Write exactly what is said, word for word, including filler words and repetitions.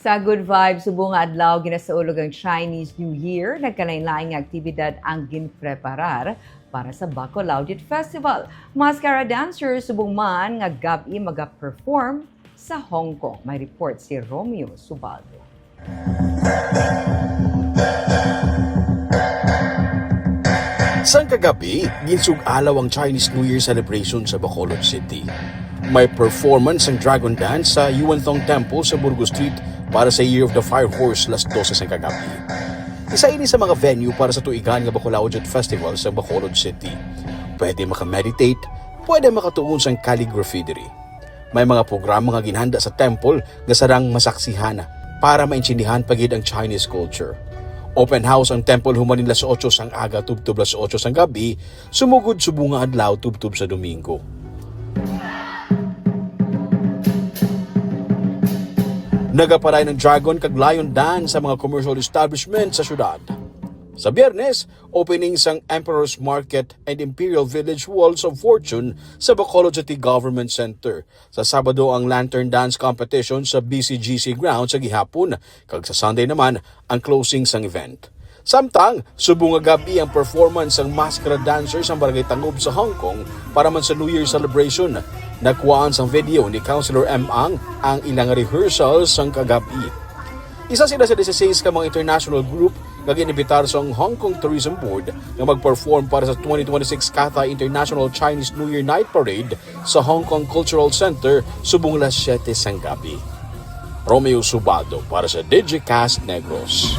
Sa Good Vibes subong nga adlaw, ginasaulog ang Chinese New Year. Nagkalain-lain nga aktibidad ang ginpreparar para sa Bacolawjit Festival. Mascara dancers subong man nga gab-i maga-perform sa Hong Kong. May report si Romeo Subaldo. Sang kagabi, ginsug-alaw ang Chinese New Year celebration sa Bacolod City. May performance ang Dragon Dance sa Yuantong Temple sa Burgos Street para sa Year of the Fire Horse, las dose sang kagabi. Isa ini sa mga venue para sa tuigan nga Bacolawjit Festival sa Bacolod City. Pwede maka-meditate, pwede makatuon sang calligraphy diri. May mga programa nga ginhanda sa temple nga sarang masaksihan para maintindihan pa gid ang Chinese culture. Open house ang temple human las otso sang aga tubtob las otso sang gabi, sumugod subong nga adlaw tubtob sa Domingo. Nagapadayon ang Dragon kag Lion Dance sa mga commercial establishment sa syudad. Sa Biyernes, opening sang Emperor's Market and Imperial Village Walls of Fortune sa Bacolod City Government Center. Sa Sabado ang Lantern Dance Competition sa B C G C ground sa gihapon, kag sa Sunday naman ang closing sang event. Samtang, subong nga gab-i ang performance sang Maskara Dancers sang Barangay Tangob sa Hong Kong para man sa New Year celebration. Nakuhaan sang video ni Councilor M. Ang ang ilang rehearsal sang kagabi. Isa sila sa dieciséis ka mga international group nga gin-imbitar sang Hong Kong Tourism Board nga mag-perform para sa twenty twenty-six Cathay International Chinese New Year Night Parade sa Hong Kong Cultural Center subong las siyete sang gabi. Romeo Subaldo para sa Digicast Negros.